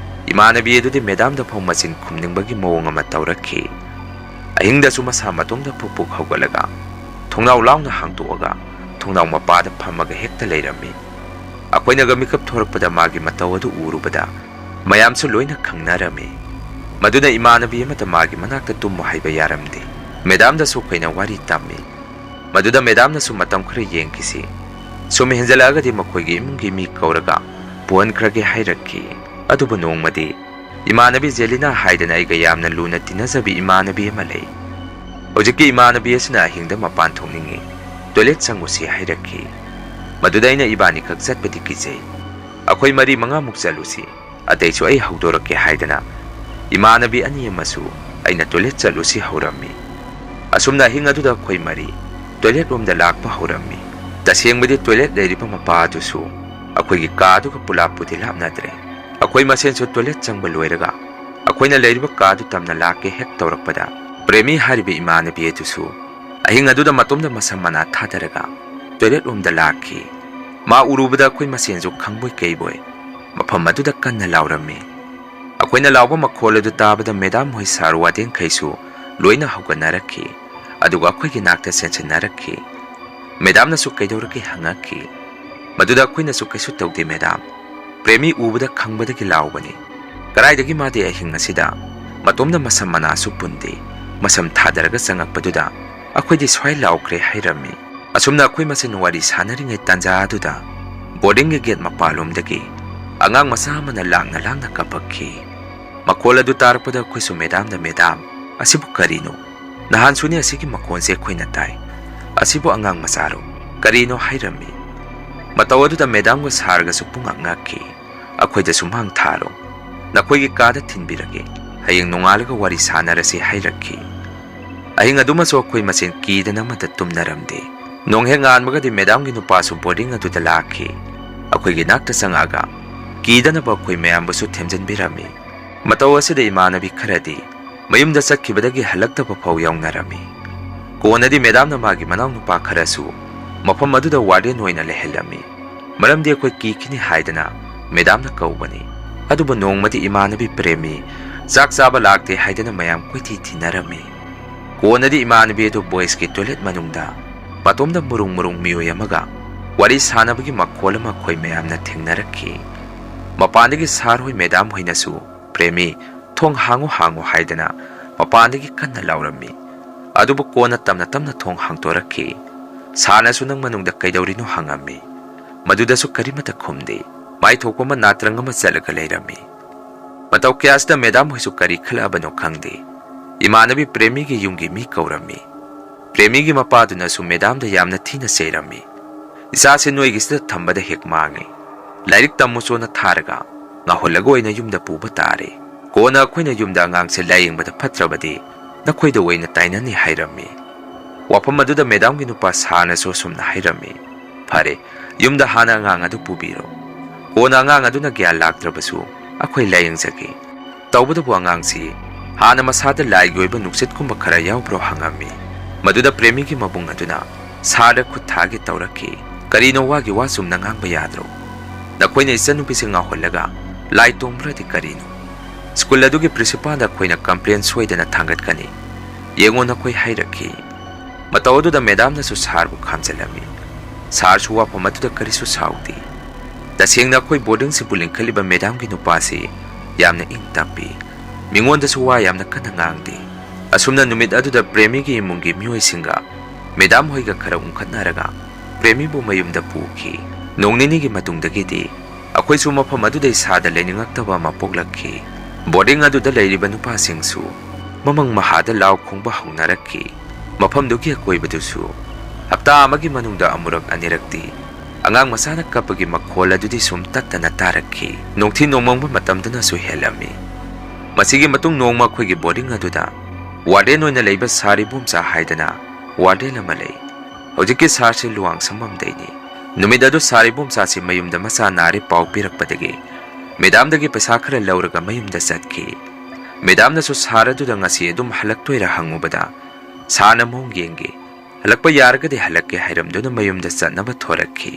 ꯏꯃꯥꯟꯅꯕꯤ ꯑꯗꯨꯗꯤ ꯃꯦꯗꯥꯝꯗ ꯐꯥꯎ ꯃꯆꯤꯟ ꯈꯨꯝꯅꯤꯡꯕꯒꯤ ꯃꯑꯣꯡ ꯑꯃ ꯇꯧꯔꯛꯈꯤ꯫ ꯑꯍꯤꯡꯗꯁꯨ ꯃꯁꯥ ꯃꯇꯣꯝꯗ ꯄꯨꯛ ꯄꯨꯛ ꯍꯧꯒꯠꯂꯒ ꯊꯣꯡꯅꯥꯎ ꯂꯥꯎꯅ ꯍꯥꯡꯗꯣꯛꯑꯒ ꯊꯣꯡꯅꯥꯎ ꯃꯄꯥꯗ ꯐꯝꯃꯒ ꯍꯦꯛꯇ ꯂꯩꯔꯝꯃꯤ꯫ ꯑꯩꯈꯣꯏꯅꯒ ꯃꯤꯀꯞ ꯊꯣꯔꯛꯄꯗ ꯃꯥꯒꯤ ꯃꯇꯧ ꯑꯗꯨ ꯎꯔꯨꯕꯗ ꯃꯌꯥꯝꯁꯨ ꯂꯣꯏꯅ ꯈꯪꯅꯔꯝꯃꯤ꯫ ꯃꯗꯨꯅ ꯏꯃꯥꯟꯅꯕꯤ ꯑꯃꯗ ꯃꯥꯒꯤ ꯃꯅꯥꯛꯇ ꯇꯨꯝꯃꯨ ꯍꯥꯏꯕ ꯌꯥꯔꯝꯗꯦ꯫ ꯃꯦꯗꯥꯝꯗꯁꯨ ꯑꯩꯈꯣꯏꯅ ꯋꯥꯔꯤ ꯇꯝꯃꯤ꯫ ꯃꯗꯨꯗ ꯃꯦꯗꯥꯝꯅꯁꯨ "ꯃꯇꯝ ꯈꯔ ꯌꯦꯡꯈꯤꯁꯤ, ꯁꯨꯝ ꯍꯦꯟꯖꯜꯂꯛꯑꯒꯗꯤ ꯃꯈꯣꯏꯒꯤ ꯏꯃꯨꯡꯒꯤ ꯃꯤ ꯀꯧꯔꯒ ꯄꯨꯍꯟꯈ꯭ꯔꯒꯦ ꯍꯥꯏꯔꯛꯈꯤ꯫ ꯑꯗꯨꯕꯨ ꯅꯣꯡꯃꯗꯤ ꯏꯃꯥꯟꯅꯕꯤ ꯖꯦꯂꯤꯅꯥ ꯍꯥꯏꯗꯅ ꯑꯩꯒ ꯌꯥꯝꯅ ꯂꯨꯅ ꯇꯤꯟꯅꯖꯕꯤ ꯏꯃꯥꯟꯅꯕꯤ ꯑꯃ ꯂꯩ꯫ ꯍꯧꯖꯤꯛꯀꯤ ꯏꯃꯥꯟꯅꯕꯤ ꯑꯁꯤꯅ ꯑꯍꯤꯡꯗ ꯃꯄꯥꯟ ꯊꯣꯛꯅꯤꯡꯉꯤ, ꯇꯣꯏꯂꯦꯠ ꯆꯪꯉꯨꯁꯤ ꯍꯥꯏꯔꯛꯈꯤ꯫ ꯃꯗꯨꯗ ꯑꯩꯅ ꯏꯕꯥꯅꯤꯈꯛ ꯆꯠꯄꯗꯤ ꯀꯤꯖꯩ, ꯑꯩꯈꯣꯏ ꯃꯔꯤ ꯃꯉꯥꯃꯨꯛ ꯆꯠꯂꯨꯁꯤ, ꯑꯇꯩꯁꯨ ꯑꯩ ꯍꯧꯗꯣꯔꯛꯀꯦ ꯍꯥꯏꯗꯅ ꯏꯃꯥꯟꯅꯕꯤ ꯑꯅꯤ ꯑꯃꯁꯨ ꯑꯩꯅ ꯇꯣꯏꯂꯦꯠ ꯆꯠꯂꯨꯁꯤ ꯍꯧꯔꯝꯃꯤ꯫ ꯑꯁꯨꯝꯅ ꯑꯍꯤꯡ ꯑꯗꯨꯗ ꯑꯩꯈꯣꯏ ꯃꯔꯤ ꯇꯣꯏꯂꯦꯠ ꯔꯣꯝꯗ ꯂꯥꯛꯄ ꯍꯧꯔꯝꯃꯤ꯫ ꯇꯁꯦꯡꯕꯗꯤ ꯇꯣꯏꯂꯦꯠ ꯂꯩꯔꯤꯕ ꯃꯄꯥ ꯑꯗꯨꯁꯨ ꯑꯩꯈꯣꯏꯒꯤ ꯀꯥ ꯑꯗꯨꯒ ꯄꯨꯂꯥꯞꯄꯨꯗꯤ ꯂꯥꯞꯅꯗ꯭ꯔꯦ꯫ ꯑꯩꯈꯣꯏ ꯃꯁꯦꯟꯁꯨ ꯇꯣꯏꯂꯦꯠ ꯆꯪꯕ ꯂꯣꯏꯔꯒ ꯑꯩꯈꯣꯏꯅ ꯂꯩꯔꯤꯕ ꯀꯥ ꯑꯗꯨ ꯇꯝꯅ ꯂꯥꯛꯀꯦ ꯍꯦꯛ ꯇꯧꯔꯛꯄꯗ, ꯄ꯭ꯔꯦꯃꯤ ꯍꯥꯏꯔꯤꯕ ꯏꯃꯥꯟꯅꯕꯤ ꯑꯗꯨꯁꯨ ꯑꯍꯤꯡ ꯑꯗꯨꯗ ꯃꯇꯣꯝꯗ ꯃꯁꯝ ꯃꯅꯥ ꯊꯥꯗꯔꯒ ꯇꯣꯏꯂꯦꯠ ꯔꯣꯝꯗ ꯂꯥꯛꯈꯤ꯫ ꯃꯥ ꯎꯔꯨꯕꯗ ꯑꯩꯈꯣꯏ ꯃꯁꯦꯟꯁꯨ ꯈꯪꯕꯣꯏ ꯀꯩꯕꯣꯏ ꯃꯐꯝ ꯑꯗꯨꯗ ꯀꯟꯅ ꯂꯥꯎꯔꯝꯃꯤ꯫ ꯑꯩꯈꯣꯏꯅ ꯂꯥꯎꯕ ꯃꯈꯣꯜ ꯑꯗꯨ ꯇꯥꯕꯗ ꯃꯦꯗꯥꯝ ꯍꯣꯏ ꯁꯥꯔ ꯋꯥꯔꯗꯦꯟꯈꯩꯁꯨ ꯂꯣꯏꯅ ꯍꯧꯒꯠꯅꯔꯛꯈꯤ, ꯑꯗꯨꯒ ꯑꯩꯈꯣꯏꯒꯤ ꯅꯥꯛꯇ ꯆꯦꯟꯁꯤꯟꯅꯔꯛꯈꯤ꯫ ꯃꯦꯗꯥꯝꯅꯁꯨ "ꯀꯩꯗꯧꯔꯒꯦ?" ꯍꯪꯉꯛꯈꯤ꯫ ꯃꯗꯨꯗ ꯑꯩꯈꯣꯏꯅꯁꯨ "ꯀꯩꯁꯨ ꯇꯧꯗꯦ ꯃꯦꯗꯥꯝ, ꯄ꯭ꯔꯦꯃꯤ ꯎꯕꯗ ꯈꯪꯕꯗꯒꯤ ꯂꯥꯎꯕꯅꯤ꯫ ꯀꯗꯥꯏꯗꯒꯤ ꯃꯥꯗꯤ ꯑꯍꯤꯡ ꯑꯁꯤꯗ ꯃꯇꯣꯝꯗ ꯃꯁꯝ ꯃꯅꯥꯁꯨ ꯄꯨꯟꯗꯦ, ꯃꯁꯝ ꯊꯥꯗꯔꯒ ꯆꯪꯉꯛꯄꯗꯨꯗ ꯑꯩꯈꯣꯏꯗꯤ ꯁ꯭ꯋꯥꯏ ꯂꯥꯎꯈ꯭ꯔꯦ" ꯍꯥꯏꯔꯝꯃꯤ꯫ ꯑꯁꯨꯝꯅ ꯑꯩꯈꯣꯏ ꯃꯁꯦꯟ ꯋꯥꯔꯤ ꯁꯥꯟꯅꯔꯤꯉꯩ ꯇꯥꯟꯖꯥ ꯑꯗꯨꯗ ꯕꯣꯔꯗꯤꯡꯒꯤ ꯒꯦꯠ ꯃꯄꯥꯟꯂꯣꯝꯗꯒꯤ ꯑꯉꯥꯡ ꯃꯆꯥ ꯑꯃꯅ ꯂꯥꯡꯅ ꯂꯥꯡꯅ ꯀꯞꯄꯛꯈꯤ꯫ ꯃꯈꯣꯜ ꯑꯗꯨ ꯇꯥꯔꯛꯄꯗ ꯑꯩꯈꯣꯏꯁꯨ ꯃꯦꯗꯥꯝꯗ, "ꯃꯦꯗꯥꯝ, ꯑꯁꯤꯕꯨ ꯀꯔꯤꯅꯣ? ꯅꯍꯥꯟꯁꯨꯅꯤ ꯑꯁꯤꯒꯤ ꯃꯈꯣꯟꯁꯦ ꯑꯩꯈꯣꯏꯅ ꯇꯥꯏ꯫ ꯑꯁꯤꯕꯨ ꯑꯉꯥꯡ ꯃꯆꯥꯔꯣ? ꯀꯔꯤꯅꯣ?" ꯍꯥꯏꯔꯝꯃꯤ꯫ ꯃꯇꯧ ꯑꯗꯨꯗ ꯃꯦꯗꯥꯝꯒ ꯁꯥꯔꯒꯁꯨ ꯄꯨꯡꯉꯛ ꯉꯛꯈꯤ꯫ ꯑꯩꯈꯣꯏꯗ ꯁꯨꯃꯥꯡ ꯊꯥꯔꯣ, ꯅꯈꯣꯏꯒꯤ ꯀꯥꯗ ꯊꯤꯟꯕꯤꯔꯒꯦ, ꯍꯌꯦꯡ ꯅꯣꯡꯉꯥꯜꯂꯒ ꯋꯥꯔꯤ ꯁꯥꯟꯅꯔꯁꯤ ꯍꯥꯏꯔꯛꯈꯤ꯫ ꯑꯍꯤꯡ ꯑꯗꯨꯃꯁꯨ ꯑꯩꯈꯣꯏ ꯃꯁꯦꯟ ꯀꯤꯗꯅ ꯑꯃꯠꯇ ꯇꯨꯝꯅꯔꯝꯗꯦ꯫ ꯅꯣꯡ ꯍꯦꯛ ꯉꯥꯟꯕꯒꯗꯤ ꯃꯦꯗꯥꯝꯒꯤ ꯅꯨꯄꯥꯁꯨ ꯕꯣꯔꯗꯤꯡ ꯑꯗꯨꯗ ꯂꯥꯛꯈꯤ꯫ ꯑꯩꯈꯣꯏꯒꯤ ꯅꯥꯛꯇ ꯆꯪꯉꯛꯑꯒ ꯀꯤꯗꯅꯕ ꯑꯩꯈꯣꯏ ꯃꯌꯥꯝꯕꯨꯁꯨ ꯊꯦꯝꯖꯤꯟꯕꯤꯔꯝꯃꯤ꯫ ꯃꯇꯧ ꯑꯁꯤꯗ ꯏꯃꯥꯟꯅꯕꯤ ꯈꯔꯗꯤ ꯃꯌꯨꯝꯗ ꯆꯠꯈꯤꯕꯗꯒꯤ ꯍꯜꯂꯛꯇꯕ ꯐꯥꯎ ꯌꯥꯎꯅꯔꯝꯃꯤ꯫ ꯀꯣꯟꯅꯗꯤ ꯃꯦꯗꯥꯝꯅ ꯃꯥꯒꯤ ꯃꯅꯥꯎꯅꯨꯄꯥ ꯈꯔꯁꯨ ꯃꯐꯝ ꯑꯗꯨꯗ ꯋꯥꯔꯗꯦꯟ ꯑꯣꯏꯅ ꯂꯩꯍꯜꯂꯝꯃꯤ꯫ ꯃꯔꯝꯗꯤ ꯑꯩꯈꯣꯏ ꯀꯤꯈꯤꯅꯤ ꯍꯥꯏꯗꯅ ꯃꯦꯗꯥꯝꯅ ꯀꯧꯕꯅꯤ꯫ ꯑꯗꯨꯕꯨ ꯅꯣꯡꯃꯗꯤ ꯏꯃꯥꯟꯅꯕꯤ ꯄ꯭ꯔꯦꯃꯤ ꯆꯥꯛ ꯆꯥꯕ ꯂꯥꯛꯇꯦ ꯍꯥꯏꯗꯅ ꯃꯌꯥꯝ ꯀꯣꯏꯊꯤ ꯊꯤꯅꯔꯝꯃꯤ꯫ ꯀꯣꯟꯅꯗꯤ ꯏꯃꯥꯟꯅꯕꯤ ꯑꯗꯨ ꯕꯣꯏꯁꯀꯤ ꯇꯣꯏꯂꯦꯠ ꯃꯅꯨꯡꯗ ꯃꯇꯣꯝꯗ ꯃꯨꯔꯨꯡ ꯃꯨꯔꯨꯡ ꯃꯤꯑꯣꯏ ꯑꯃꯒ ꯋꯥꯔꯤ ꯁꯥꯟꯅꯕꯒꯤ ꯃꯈꯣꯜ ꯑꯃ ꯑꯩꯈꯣꯏ ꯃꯌꯥꯝꯅ ꯊꯦꯡꯅꯔꯛꯈꯤ꯫ ꯃꯄꯥꯟꯗꯒꯤ ꯁꯥꯔ ꯍꯣꯏ ꯃꯦꯗꯥꯝ ꯍꯣꯏꯅꯁꯨ "ꯄ꯭ꯔꯦꯃꯤ, ꯊꯣꯡ ꯍꯥꯡꯉꯨ, ꯍꯥꯡꯉꯨ" ꯍꯥꯏꯗꯅ ꯃꯄꯥꯟꯗꯒꯤ ꯀꯟꯅ ꯂꯥꯎꯔꯝꯃꯤ꯫ ꯑꯗꯨꯕꯨ ꯀꯣꯟꯅ ꯇꯞꯅ ꯇꯞꯅ ꯊꯣꯡ ꯍꯥꯡꯗꯣꯔꯛꯈꯤ꯫ ꯁꯥꯔꯅꯁꯨ "ꯅꯪ ꯃꯅꯨꯡꯗ ꯀꯩꯗꯧꯔꯤꯅꯣ?" ꯍꯪꯉꯝꯃꯤ꯫ ꯃꯗꯨꯗꯁꯨ ꯀꯔꯤꯃꯇ ꯈꯨꯝꯗꯦ꯫ ꯃꯥꯏꯊꯣꯛꯄ ꯑꯃ ꯅꯥꯇ꯭ꯔꯪ ꯑꯃ ꯆꯠꯂꯒ ꯂꯩꯔꯝꯃꯤ꯫ ꯃꯇꯧ ꯀꯌꯥꯁꯤꯗ ꯃꯦꯗꯥꯝ ꯍꯣꯏꯁꯨ ꯀꯔꯤ ꯈꯜꯂꯛꯑꯕꯅꯣ ꯈꯪꯗꯦ꯫ ꯏꯃꯥꯟꯅꯕꯤ ꯄ꯭ꯔꯦꯃꯤꯒꯤ ꯌꯨꯝꯒꯤ ꯃꯤ ꯀꯧꯔꯝꯃꯤ꯫ ꯄ꯭ꯔꯦꯃꯤꯒꯤ ꯃꯄꯥꯗꯨꯅꯁꯨ ꯃꯦꯗꯥꯝꯗ ꯌꯥꯝꯅ ꯊꯤꯅ ꯆꯩꯔꯝꯃꯤ꯫ "ꯏꯆꯥꯁꯦ ꯅꯣꯏꯒꯤꯁꯤꯗ ꯊꯝꯕꯗ ꯍꯦꯛ ꯃꯥꯡꯉꯤ꯫ ꯂꯥꯏꯔꯤꯛ ꯇꯝꯃꯨꯆꯣꯅ ꯊꯥꯔꯒ ꯉꯥꯎꯍꯜꯂꯒ ꯑꯣꯏꯅ ꯌꯨꯝꯗ ꯄꯨꯕ ꯇꯥꯔꯦ꯫ ꯀꯣꯟꯅ ꯑꯩꯈꯣꯏꯅ ꯌꯨꯝꯗ ꯑꯉꯥꯡꯁꯦ ꯂꯥꯏꯌꯦꯡꯕꯗ ꯐꯠꯇ꯭ꯔꯕꯗꯤ ꯅꯈꯣꯏꯗ ꯑꯣꯏꯅ ꯇꯥꯏꯅꯅꯤ" ꯍꯥꯏꯔꯝꯃꯤ꯫ ꯋꯥꯐꯝ ꯑꯗꯨꯗ ꯃꯦꯗꯥꯝꯒꯤ ꯅꯨꯄꯥ ꯁꯥꯔꯅꯁꯨ ꯑꯁꯨꯝꯅ ꯍꯥꯏꯔꯝꯃꯤ, "ꯐꯔꯦ, ꯌꯨꯝꯗ ꯍꯥꯟꯅ ꯑꯉꯥꯡ ꯑꯗꯨ ꯄꯨꯕꯤꯔꯣ꯫ ꯀꯣꯟꯅ ꯑꯉꯥꯡ ꯑꯗꯨꯅ ꯒ꯭ꯌꯥꯟ ꯂꯥꯛꯇ꯭ꯔꯕꯁꯨ ꯑꯩꯈꯣꯏ ꯂꯥꯏꯌꯦꯡꯖꯒꯦ꯫ ꯇꯧꯕꯇꯕꯨ ꯑꯉꯥꯡꯁꯤ ꯍꯥꯟꯅ ꯃꯁꯥꯗ ꯂꯥꯏꯒꯤ ꯑꯣꯏꯕ ꯅꯨꯡꯁꯤꯠꯀꯨꯝꯕ ꯈꯔ ꯌꯥꯎꯕ꯭ꯔꯣ?" ꯍꯪꯉꯝꯃꯤ꯫ ꯃꯗꯨꯗ ꯄ꯭ꯔꯦꯃꯤꯒꯤ ꯃꯕꯨꯡ ꯑꯗꯨꯅ ꯁꯥꯔꯗ ꯈꯨꯠ ꯊꯥꯒꯦ ꯇꯧꯔꯛꯈꯤ꯫ "ꯀꯔꯤꯅꯣ, ꯋꯥꯒꯤ ꯋꯥ ꯆꯨꯝꯅ ꯉꯥꯡꯕ ꯌꯥꯗ꯭ꯔꯣ? ꯅꯈꯣꯏꯅ ꯏꯆꯟꯅꯨꯄꯤꯁꯦ ꯉꯥꯎꯍꯜꯂꯒ ꯂꯥꯏ ꯇꯣꯡꯕ꯭ꯔꯗꯤ ꯀꯔꯤꯅꯣ? ꯁ꯭ꯀꯨꯜ ꯑꯗꯨꯒꯤ ꯄ꯭ꯔꯤꯟꯁꯤꯄꯥꯜꯗ ꯑꯩꯈꯣꯏꯅ ꯀꯝꯄ꯭ꯂꯦꯟ ꯁꯣꯏꯗꯅ ꯊꯥꯡꯒꯠꯀꯅꯤ꯫ ꯌꯦꯡꯉꯣ ꯅꯈꯣꯏ" ꯍꯥꯏꯔꯛꯈꯤ꯫ ꯃꯇꯧ ꯑꯗꯨꯗ ꯃꯦꯗꯥꯝꯅꯁꯨ ꯁꯥꯔꯕꯨ ꯈꯥꯝꯖꯤꯜꯂꯝꯃꯤ꯫ ꯁꯥꯔꯁꯨ ꯋꯥꯐꯝ ꯑꯗꯨꯗ ꯀꯔꯤꯁꯨ ꯁꯥꯎꯗꯦ꯫ ꯇꯁꯦꯡꯅ ꯑꯩꯈꯣꯏ ꯕꯣꯔꯗꯤꯡꯁꯤꯕꯨ ꯂꯤꯡꯈꯠꯂꯤꯕ ꯃꯦꯗꯥꯝꯒꯤ ꯅꯨꯄꯥꯁꯤ ꯌꯥꯝꯅ ꯏꯪ ꯇꯞꯄꯤ꯫ ꯃꯤꯉꯣꯟꯗꯁꯨ ꯋꯥ ꯌꯥꯝꯅ ꯀꯟꯅ ꯉꯥꯡꯗꯦ꯫ ꯑꯁꯨꯝꯅ ꯅꯨꯃꯤꯠ ꯑꯗꯨꯗ ꯄ꯭ꯔꯦꯃꯤꯒꯤ ꯏꯃꯨꯡꯒꯤ ꯃꯤꯑꯣꯏꯁꯤꯡꯒ ꯃꯦꯗꯥꯝ ꯍꯣꯏꯒ ꯈꯔ ꯎꯪꯈꯠꯅꯔꯒ ꯄ꯭ꯔꯦꯃꯤꯕꯨ ꯃꯌꯨꯝꯗ ꯄꯨꯈꯤ꯫ ꯅꯣꯡ ꯅꯤꯅꯤꯒꯤ ꯃꯇꯨꯡꯗꯒꯤꯗꯤ ꯑꯩꯈꯣꯏꯁꯨ ꯃꯐꯝ ꯑꯗꯨꯗ ꯏꯁꯥꯗ ꯂꯩꯅꯤꯡꯉꯛꯇꯕ ꯑꯃ ꯄꯣꯛꯂꯛꯈꯤ꯫ ꯕꯣꯔꯗꯤꯡ ꯑꯗꯨꯗ ꯂꯩꯔꯤꯕ ꯅꯨꯄꯥꯁꯤꯡꯁꯨ ꯃꯃꯪ ꯃꯍꯥꯗ ꯂꯥꯎ ꯈꯣꯡꯕ ꯍꯧꯅꯔꯛꯈꯤ꯫ ꯃꯐꯝꯗꯨꯒꯤ ꯑꯀꯣꯏꯕꯗꯨꯁꯨ ꯍꯞꯇꯥ ꯑꯃꯒꯤ ꯃꯅꯨꯡꯗ ꯑꯃꯨꯔꯛ ꯑꯅꯤꯔꯛꯇꯤ ꯑꯉꯥꯡ ꯃꯆꯥꯅ ꯀꯞꯄꯒꯤ ꯃꯈꯣꯜ ꯑꯗꯨꯗꯤ ꯁꯨꯝ ꯇꯠꯇꯅ ꯇꯥꯔꯛꯈꯤ꯫ ꯅꯨꯡꯊꯤꯜ ꯅꯣꯡꯃꯪꯕ ꯃꯇꯝꯗꯨꯅꯁꯨ ꯍꯦꯜꯂꯝꯃꯤ꯫ ꯃꯁꯤꯒꯤ ꯃꯇꯨꯡ ꯅꯣꯡꯃ ꯑꯩꯈꯣꯏꯒꯤ ꯕꯣꯔꯗꯤꯡ ꯑꯗꯨꯗ ꯋꯥꯔꯗꯦꯟ ꯑꯣꯏꯅ ꯂꯩꯕ ꯁꯥꯔ ꯏꯕꯣꯝꯆꯥ ꯍꯥꯏꯗꯅ ꯋꯥꯔꯗꯦꯟ ꯑꯃ ꯂꯩ꯫ ꯍꯧꯖꯤꯛꯀꯤ ꯁꯥꯔꯁꯤ ꯂꯨꯋꯥꯡꯁꯪꯕꯝꯗꯩꯅꯤ꯫ ꯅꯨꯃꯤꯠ ꯑꯗꯨ ꯁꯥꯔ ꯏꯕꯣꯝꯆꯥꯁꯤ ꯃꯌꯨꯝꯗ ꯃꯆꯥ ꯅꯥꯔꯦ ꯄꯥꯎ ꯄꯤꯔꯛꯄꯗꯒꯤ ꯃꯦꯗꯥꯝꯗꯒꯤ ꯄꯩꯁꯥ ꯈꯔ ꯂꯧꯔꯒ ꯃꯌꯨꯝꯗ ꯆꯠꯈꯤ꯫ ꯃꯦꯗꯥꯝꯅꯁꯨ ꯁꯥꯔ ꯑꯗꯨꯗ ꯉꯁꯤ ꯑꯗꯨꯝ ꯍꯜꯂꯛꯇꯣꯏꯔꯥ ꯍꯪꯉꯨꯕꯗ, "ꯁꯥꯔꯅ ꯃꯑꯣꯡ ꯌꯦꯡꯒꯦ, ꯍꯜꯂꯛꯄ ꯌꯥꯔꯒꯗꯤ ꯍꯜꯂꯛꯀꯦ" ꯍꯥꯏꯔꯝꯗꯨꯅ ꯃꯌꯨꯝꯗ ꯆꯠꯅꯕ ꯊꯣꯔꯛꯈꯤ꯫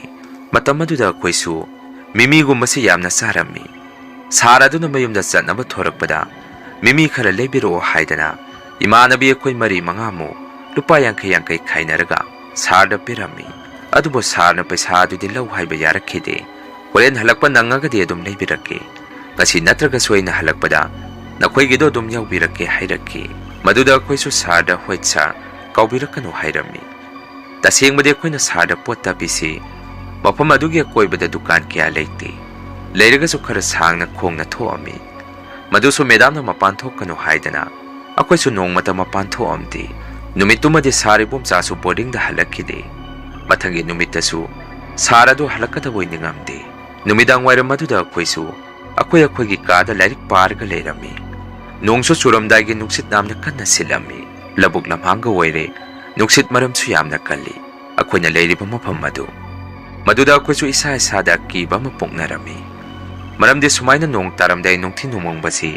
ꯃꯇꯝ ꯑꯗꯨꯗ ꯑꯩꯈꯣꯏꯁꯨ ꯃꯤꯃꯤꯒꯨꯝꯕꯁꯤ ꯌꯥꯝꯅ ꯆꯥꯔꯝꯃꯤ꯫ ꯁꯥꯔ ꯑꯗꯨꯅ ꯃꯌꯨꯝꯗ ꯆꯠꯅꯕ ꯊꯣꯔꯛꯄꯗ, "ꯃꯤꯃꯤ ꯈꯔ ꯂꯩꯕꯤꯔꯛꯑꯣ" ꯍꯥꯏꯗꯅ ꯏꯃꯥꯟꯅꯕꯤ ꯑꯩꯈꯣꯏ ꯃꯔꯤ ꯃꯉꯥꯃꯨꯛ ꯂꯨꯄꯥ ꯌꯥꯡꯈꯩ ꯌꯥꯡꯈꯩ ꯈꯥꯏꯅꯔꯒ ꯁꯥꯔꯗ ꯄꯤꯔꯝꯃꯤ꯫ ꯑꯗꯨꯕꯨ ꯁꯥꯔꯅ ꯄꯩꯁꯥ ꯑꯗꯨꯗꯤ ꯂꯧ ꯍꯥꯏꯕ ꯌꯥꯔꯛꯈꯤꯗꯦ꯫ "ꯍꯣꯔꯦꯟ ꯍꯜꯂꯛꯄ ꯅꯪꯉꯒꯗꯤ ꯑꯗꯨꯝ ꯂꯩꯕꯤꯔꯛꯀꯦ꯫ ꯉꯁꯤ ꯅꯠꯇ꯭ꯔꯒꯁꯨ ꯑꯩꯅ ꯍꯜꯂꯛꯄꯗ ꯅꯈꯣꯏꯒꯤꯗꯣ ꯑꯗꯨꯝ ꯌꯥꯎꯕꯤꯔꯛꯀꯦ" ꯍꯥꯏꯔꯛꯈꯤ꯫ ꯃꯗꯨꯗ ꯑꯩꯈꯣꯏꯁꯨ ꯁꯥꯔꯗ, "ꯍꯣꯏ ꯁꯥꯔ, ꯀꯥꯎꯕꯤꯔꯛꯀꯅꯨ" ꯍꯥꯏꯔꯝꯃꯤ꯫ ꯇꯁꯦꯡꯕꯗꯤ ꯑꯩꯈꯣꯏꯅ ꯁꯥꯔꯗ ꯄꯣꯠ ꯇꯞꯄꯤꯁꯤ ꯃꯐꯝ ꯑꯗꯨꯒꯤ ꯑꯀꯣꯏꯕꯗ ꯗꯨꯀꯥꯟ ꯀꯌꯥ ꯂꯩꯇꯦ꯫ ꯂꯩꯔꯒꯁꯨ ꯈꯔ ꯁꯥꯡꯅ ꯈꯣꯡꯅ ꯊꯣꯛꯑꯝꯃꯤ꯫ ꯃꯗꯨꯁꯨ ꯃꯦꯗꯥꯝꯅ ꯃꯄꯥꯟ ꯊꯣꯛꯀꯅꯨ ꯍꯥꯏꯗꯅ ꯑꯩꯈꯣꯏꯁꯨ ꯅꯣꯡꯃꯇ ꯃꯄꯥꯟ ꯊꯣꯛꯑꯝꯗꯦ꯫ ꯅꯨꯃꯤꯠꯇꯨꯃꯗꯤ ꯁꯥꯔ ꯏꯕꯣꯝꯆꯥꯁꯨ ꯕꯣꯔꯗꯤꯡꯗ ꯍꯜꯂꯛꯈꯤꯗꯦ꯫ ꯃꯊꯪꯒꯤ ꯅꯨꯃꯤꯠꯇꯁꯨ ꯁꯥꯔ ꯑꯗꯨ ꯍꯜꯂꯛꯀꯗꯕꯣꯏ ꯅꯤꯡꯉꯝꯗꯦ꯫ ꯅꯨꯃꯤꯗꯥꯡ ꯋꯥꯏꯔꯝ ꯑꯗꯨꯗ ꯑꯩꯈꯣꯏꯁꯨ ꯑꯩꯈꯣꯏ ꯑꯩꯈꯣꯏꯒꯤ ꯀꯥꯗ ꯂꯥꯏꯔꯤꯛ ꯄꯥꯔꯒ ꯂꯩꯔꯝꯃꯤ꯫ ꯅꯣꯡꯁꯨ ꯆꯨꯔꯝꯗꯥꯏꯒꯤ ꯅꯨꯡꯁꯤꯠ ꯌꯥꯝꯅ ꯀꯟꯅ ꯁꯤꯠꯂꯝꯃꯤ꯫ ꯂꯧꯕꯨꯛ ꯂꯝꯍꯥꯡꯒ ꯑꯣꯏꯔꯦ꯫ ꯅꯨꯡꯁꯤꯠ ꯃꯔꯝꯁꯨ ꯌꯥꯝꯅ ꯀꯜꯂꯤ꯫ ꯑꯩꯈꯣꯏꯅ ꯂꯩꯔꯤꯕ ꯃꯐꯝ ꯑꯗꯨ, ꯃꯗꯨꯗ ꯑꯩꯈꯣꯏꯁꯨ ꯏꯁꯥ ꯏꯁꯥꯗ ꯑꯀꯤꯕ ꯑꯃ ꯄꯣꯛꯅꯔꯝꯃꯤ꯫ ꯃꯔꯝꯗꯤ ꯁꯨꯃꯥꯏꯅ ꯅꯣꯡ ꯇꯥꯔꯝꯗꯥꯏ ꯅꯨꯡꯊꯤꯜ ꯅꯣꯡꯃꯪꯕꯁꯤ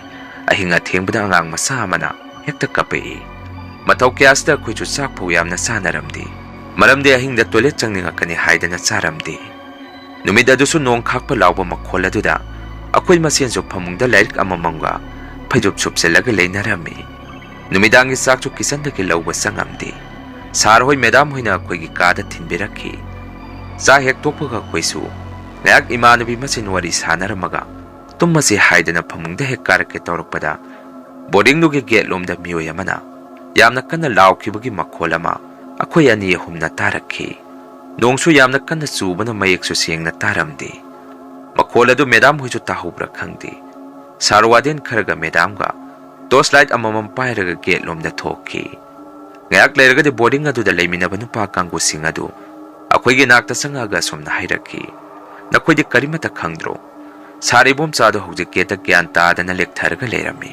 ꯑꯍꯤꯡ ꯑꯊꯦꯡꯕꯗ ꯑꯉꯥꯡ ꯃꯆꯥ ꯑꯃꯅ ꯍꯦꯛꯇ ꯀꯞꯄꯛꯏ꯫ ꯃꯇꯧ ꯀꯌꯥꯁꯤꯗ ꯑꯩꯈꯣꯏꯁꯨ ꯆꯥꯛ ꯐꯥꯎ ꯌꯥꯝꯅ ꯆꯥꯅꯔꯝꯗꯦ꯫ ꯃꯔꯝꯗꯤ ꯑꯍꯤꯡꯗ ꯇꯣꯏꯂꯦꯠ ꯆꯪꯅꯤꯡꯉꯛꯀꯅꯤ ꯍꯥꯏꯗꯅ ꯆꯥꯔꯝꯗꯦ꯫ ꯅꯨꯃꯤꯠ ꯑꯗꯨꯁꯨ ꯅꯣꯡ ꯈꯥꯛꯄ ꯂꯥꯎꯕ ꯃꯈꯣꯜ ꯑꯗꯨꯗ ꯑꯩꯈꯣꯏ ꯃꯁꯦꯟꯁꯨ ꯐꯃꯨꯡꯗ ꯂꯥꯏꯔꯤꯛ ꯑꯃꯃꯝꯒ ꯐꯩꯖꯨꯞ ꯁꯨꯞꯆꯜꯂꯒ ꯂꯩꯅꯔꯝꯃꯤ꯫ ꯅꯨꯃꯤꯗꯥꯡꯒꯤ ꯆꯥꯛꯁꯨ ꯀꯤꯆꯟꯗꯒꯤ ꯂꯧꯕ ꯆꯪꯉꯝꯗꯦ꯫ ꯁꯥꯔ ꯍꯣꯏ, ꯃꯦꯗꯥꯝ ꯍꯣꯏꯅ ꯑꯩꯈꯣꯏꯒꯤ ꯀꯥꯗ ꯊꯤꯟꯕꯤꯔꯛꯈꯤ꯫ ꯆꯥꯛ ꯍꯦꯛ ꯇꯣꯛꯄꯒ ꯑꯩꯈꯣꯏꯁꯨ ꯉꯥꯏꯍꯥꯛ ꯏꯃꯥꯟꯅꯕꯤ ꯃꯁꯦꯟ ꯋꯥꯔꯤ ꯁꯥꯟꯅꯔꯝꯃꯒ ꯇꯨꯝꯃꯁꯤ ꯍꯥꯏꯗꯅ ꯐꯃꯨꯡꯗ ꯍꯦꯛ ꯀꯥꯔꯛꯀꯦ ꯇꯧꯔꯛꯄꯗ, ꯕꯣꯔꯗꯤꯡꯗꯨꯒꯤ ꯒꯦꯠ ꯂꯣꯝꯗ ꯃꯤꯑꯣꯏ ꯑꯃꯅ ꯌꯥꯝꯅ ꯀꯟꯅ ꯂꯥꯎꯈꯤꯕꯒꯤ ꯃꯈꯣꯜ ꯑꯃ ꯑꯩꯈꯣꯏ ꯑꯅꯤ ꯑꯍꯨꯝꯅ ꯇꯥꯔꯛꯈꯤ꯫ ꯅꯣꯡꯁꯨ ꯌꯥꯝꯅ ꯀꯟꯅ ꯆꯨꯕꯅ ꯃꯌꯦꯛꯁꯨ ꯁꯦꯡꯅ ꯇꯥꯔꯝꯗꯦ꯫ ꯃꯈꯣꯜ ꯑꯗꯨ ꯃꯦꯗꯥꯝ ꯍꯣꯏꯁꯨ ꯇꯥꯍꯧꯕ꯭ꯔꯥ ꯈꯪꯗꯦ꯫ ꯁꯥꯔ ꯋꯥꯔꯗꯦꯟ ꯈꯔꯒ ꯃꯦꯗꯥꯝꯒ ꯇꯣꯔꯆ ꯂꯥꯏꯠ ꯑꯃꯃꯝ ꯄꯥꯏꯔꯒ ꯒꯦꯠ ꯂꯣꯝꯗ ꯊꯣꯛꯈꯤ꯫ ꯉꯥꯏꯍꯥꯛ ꯂꯩꯔꯒꯗꯤ ꯕꯣꯔꯗꯤꯡ ꯑꯗꯨꯗ ꯂꯩꯃꯤꯟꯅꯕ ꯅꯨꯄꯥ ꯀꯥꯡꯕꯨꯁꯤꯡ ꯑꯗꯨ ꯑꯩꯈꯣꯏꯒꯤ ꯅꯥꯛꯇ ꯆꯪꯉꯛꯑꯒ ꯑꯁꯨꯝꯅ ꯍꯥꯏꯔꯛꯈꯤ, "ꯅꯈꯣꯏꯗꯤ ꯀꯔꯤꯃꯠꯇ ꯈꯪꯗ꯭ꯔꯣ? ꯁꯥꯔ ꯏꯕꯣꯝꯆꯥꯗꯣ ꯍꯧꯖꯤꯛ ꯒꯦꯠꯇ ꯒ꯭ꯌꯥꯟ ꯇꯥꯗꯅ ꯂꯦꯛꯊꯔꯒ ꯂꯩꯔꯝꯃꯤ꯫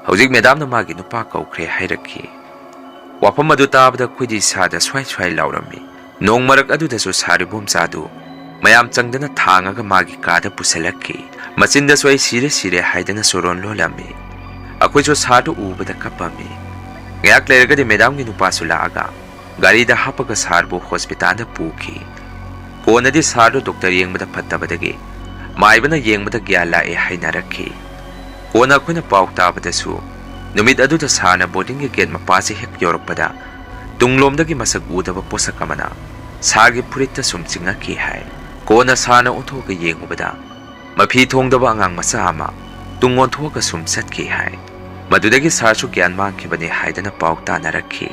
ꯍꯧꯖꯤꯛ ꯃꯦꯗꯥꯝꯅ ꯃꯥꯒꯤ ꯅꯨꯄꯥ ꯀꯧꯈ꯭ꯔꯦ ꯍꯥꯏꯔꯛꯈꯤ"꯫ ꯋꯥꯐꯝ ꯑꯗꯨ ꯇꯥꯕꯗ ꯑꯩꯈꯣꯏꯗꯤ ꯏꯁꯥꯗ ꯁ꯭ꯋꯥꯏ ꯁ꯭ꯋꯥꯏ ꯂꯥꯎꯔꯝꯃꯤ꯫ ꯅꯣꯡ ꯃꯔꯛ ꯑꯗꯨꯗꯁꯨ ꯁꯥꯔ ꯏꯕꯣꯝꯆꯥꯗꯨ ꯃꯌꯥꯝ ꯆꯪꯗꯅ ꯊꯥꯡꯉꯒ ꯃꯥꯒꯤ ꯀꯥꯗ ꯄꯨꯁꯜꯂꯛꯈꯤ꯫ ꯃꯆꯤꯟꯗꯁꯨ "ꯑꯩ ꯁꯤꯔꯦ, ꯁꯤꯔꯦ" ꯍꯥꯏꯗꯅ ꯆꯣꯔꯣꯟ ꯂꯣꯜꯂꯝꯃꯤ꯫ ꯑꯩꯈꯣꯏꯁꯨ ꯁꯥꯔꯗꯨ ꯎꯕꯗ ꯀꯞꯄꯝꯃꯤ꯫ ꯉꯥꯏꯍꯥꯛ ꯂꯩꯔꯒꯗꯤ ꯃꯦꯗꯥꯝꯒꯤ ꯅꯨꯄꯥꯁꯨ ꯂꯥꯛꯑꯒ ꯒꯥꯔꯤꯗ ꯍꯥꯞꯄꯒ ꯁꯥꯔꯕꯨ ꯍꯣꯁꯄꯤꯇꯥꯜꯗ ꯄꯨꯈꯤ꯫ ꯀꯣꯟꯅꯗꯤ ꯁꯥꯔꯗꯨ ꯗꯣꯛꯇꯔ ꯌꯦꯡꯕꯗ ꯐꯠꯇꯕꯗꯒꯤ ꯃꯥꯏꯕꯅ ꯌꯦꯡꯕꯗ ꯒ꯭ꯌꯥꯟ ꯂꯥꯛꯑꯦ ꯍꯥꯏꯅꯔꯛꯈꯤ꯫ ꯀꯣꯟꯅ ꯑꯩꯈꯣꯏꯅ ꯄꯥꯎ ꯇꯥꯕꯗꯁꯨ ꯅꯨꯃꯤꯠ ꯑꯗꯨꯗ ꯁꯥꯔꯅ ꯕꯣꯔꯗꯤꯡꯒꯤ ꯒꯦꯠ ꯃꯄꯥꯁꯤ ꯍꯦꯛ ꯌꯧꯔꯛꯄꯗ ꯇꯨꯡꯂꯣꯝꯗꯒꯤ ꯃꯁꯛ ꯎꯗꯕ ꯄꯣꯠꯁꯛ ꯑꯃꯅ ꯁꯥꯔꯒꯤ ꯐꯨꯔꯤꯠꯇ ꯁꯨꯝ ꯆꯤꯡꯉꯛꯈꯤ ꯍꯥꯏ꯫ ꯀꯣꯟꯅ ꯁꯥꯔꯅ ꯑꯣꯟꯊꯣꯛꯑꯒ ꯌꯦꯡꯉꯨꯕꯗ ꯃꯐꯤ ꯊꯣꯡꯗꯕ ꯑꯉꯥꯡ ꯃꯆꯥ ꯑꯃ ꯇꯨꯡ ꯑꯣꯟꯊꯣꯛꯑꯒ ꯁꯨꯝ ꯆꯠꯈꯤ ꯍꯥꯏ꯫ ꯃꯗꯨꯗꯒꯤ ꯁꯥꯔꯁꯨ ꯒ꯭ꯌꯥꯟ ꯃꯥꯡꯈꯤꯕꯅꯤ ꯍꯥꯏꯗꯅ ꯄꯥꯎ ꯇꯥꯅꯔꯛꯈꯤ꯫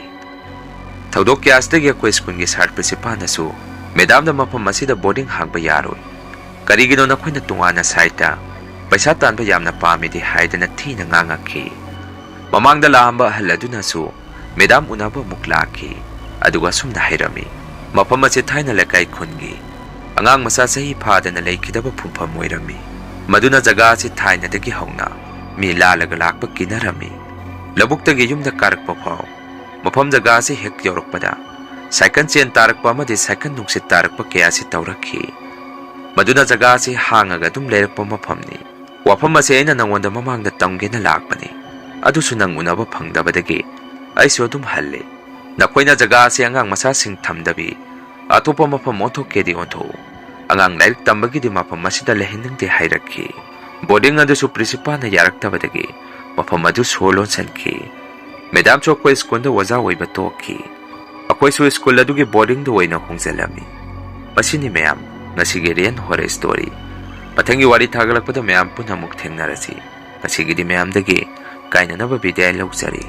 ꯊꯧꯗꯣꯛ ꯀꯌꯥꯁꯤꯗꯒꯤ ꯑꯩꯈꯣꯏ ꯁ꯭ꯀꯨꯜꯒꯤ ꯁꯥꯔ ꯄ꯭ꯔꯤꯟꯁꯤꯄꯥꯜꯅꯁꯨ ꯃꯦꯗꯥꯝꯗ ꯃꯐꯝ ꯑꯁꯤꯗ ꯕꯣꯔꯗꯤꯡ ꯍꯥꯡꯕ ꯌꯥꯔꯣꯏ, ꯀꯔꯤꯒꯤꯅꯣ ꯅꯈꯣꯏꯅ ꯇꯣꯉꯥꯟꯅ ꯁꯥꯏꯠꯇ ꯄꯩꯁꯥ ꯇꯥꯟꯕ ꯌꯥꯝꯅ ꯄꯥꯝꯃꯤꯗꯤ ꯍꯥꯏꯗꯅ ꯊꯤꯅ ꯉꯥꯡꯉꯛꯈꯤ꯫ ꯃꯃꯥꯡꯗ ꯂꯥꯛꯑꯝꯕ ꯑꯍꯜ ꯑꯗꯨꯅꯁꯨ ꯃꯦꯗꯥꯝ ꯎꯅꯕ ꯑꯃꯨꯛ ꯂꯥꯛꯈꯤ, ꯑꯗꯨꯒ ꯑꯁꯨꯝꯅ ꯍꯥꯏꯔꯝꯃꯤ, ꯃꯐꯝ ꯑꯁꯤ ꯊꯥꯏꯅ ꯂꯩꯀꯥꯏ ꯈꯨꯟꯒꯤ ꯑꯉꯥꯡ ꯃꯆꯥ ꯆꯍꯤ ꯐꯥꯗꯅ ꯂꯩꯈꯤꯗꯕ ꯐꯨꯝꯐꯝ ꯑꯣꯏꯔꯝꯃꯤ꯫ ꯃꯗꯨꯅ ꯖꯒꯥ ꯑꯁꯤ ꯊꯥꯏꯅꯗꯒꯤ ꯍꯧꯅ ꯃꯤ ꯂꯥꯜꯂꯒ ꯂꯥꯛꯄ ꯀꯤꯅꯔꯝꯃꯤ꯫ ꯂꯧꯕꯨꯛꯇꯒꯤ ꯌꯨꯝꯗ ꯀꯥꯔꯛꯄ ꯐꯥꯎ ꯃꯐꯝ ꯖꯒꯥ ꯑꯁꯤ ꯍꯦꯛ ꯌꯧꯔꯛꯄꯗ ꯁꯥꯏꯀꯜ ꯆꯦꯟ ꯇꯥꯔꯛꯄ ꯑꯃꯗꯤ ꯁꯥꯏꯀꯜ ꯅꯨꯡꯁꯤꯠ ꯇꯥꯔꯛꯄ ꯀꯌꯥ ꯑꯁꯤ ꯇꯧꯔꯛꯈꯤ꯫ ꯃꯗꯨꯅ ꯖꯒꯥ ꯑꯁꯤ ꯍꯥꯡꯉꯒ ꯑꯗꯨꯝ ꯂꯩꯔꯛꯄ ꯃꯐꯝꯅꯤ꯫ ꯋꯥꯐꯝ ꯑꯁꯤ ꯑꯩꯅ ꯅꯉꯣꯟꯗ ꯃꯃꯥꯡꯗ ꯇꯝꯒꯦꯅ ꯂꯥꯛꯄꯅꯤ, ꯑꯗꯨꯁꯨ ꯅꯪ ꯎꯅꯕ ꯐꯪꯗꯕꯗꯒꯤ ꯑꯩꯁꯨ ꯑꯗꯨꯝ ꯍꯜꯂꯦ꯫ ꯅꯈꯣꯏꯅ ꯖꯒꯥ ꯑꯁꯤ ꯑꯉꯥꯡ ꯃꯆꯥꯁꯤꯡ ꯊꯝꯗꯕꯤ ꯑꯇꯣꯞꯄ ꯃꯐꯝ ꯑꯣꯟꯊꯣꯛꯀꯦꯗꯤ ꯑꯣꯟꯊꯣꯛꯎ꯫ ꯑꯉꯥꯡ ꯂꯥꯏꯔꯤꯛ ꯇꯝꯕꯒꯤꯗꯤ ꯃꯐꯝ ꯑꯁꯤꯗ ꯂꯩꯍꯟꯅꯤꯡꯗꯦ ꯍꯥꯏꯔꯛꯈꯤ꯫ ꯕꯣꯔꯗꯤꯡ ꯑꯗꯨꯁꯨ ꯄ꯭ꯔꯤꯟꯁꯤꯄꯥꯜꯅ ꯌꯥꯔꯛꯇꯕꯗꯒꯤ ꯃꯐꯝ ꯑꯗꯨ ꯁꯣ ꯂꯣꯟꯁꯤꯟꯈꯤ꯫ ꯃꯦꯗꯥꯝꯁꯨ ꯑꯩꯈꯣꯏ ꯁ꯭ꯀꯨꯜꯗ ꯑꯣꯖꯥ ꯑꯣꯏꯕ ꯇꯣꯛꯈꯤ꯫ ꯑꯩꯈꯣꯏꯁꯨ ꯁ꯭ꯀꯨꯜ ꯑꯗꯨꯒꯤ ꯕꯣꯔꯗꯤꯡꯗ ꯑꯣꯏꯅ ꯍꯣꯡꯖꯤꯜꯂꯝꯃꯤ꯫ ꯃꯁꯤꯅꯤ ꯃꯌꯥꯝ, ꯉꯁꯤꯒꯤ ꯔꯤꯌꯦꯜ ꯍꯣꯔꯔ ꯁ꯭ꯇꯣꯔꯤ꯫ ꯃꯊꯪꯒꯤ ꯋꯥꯔꯤ ꯊꯥꯒꯠꯂꯛꯄꯗ ꯃꯌꯥꯝ ꯄꯨꯟꯅ ꯑꯃꯨꯛ ꯊꯦꯡꯅꯔꯁꯤ꯫ ꯉꯁꯤꯒꯤꯗꯤ ꯃꯌꯥꯝꯗꯒꯤ ꯀꯥꯏꯅꯅꯕ ꯕꯤꯗꯥꯏ ꯂꯧꯖꯔꯤ꯫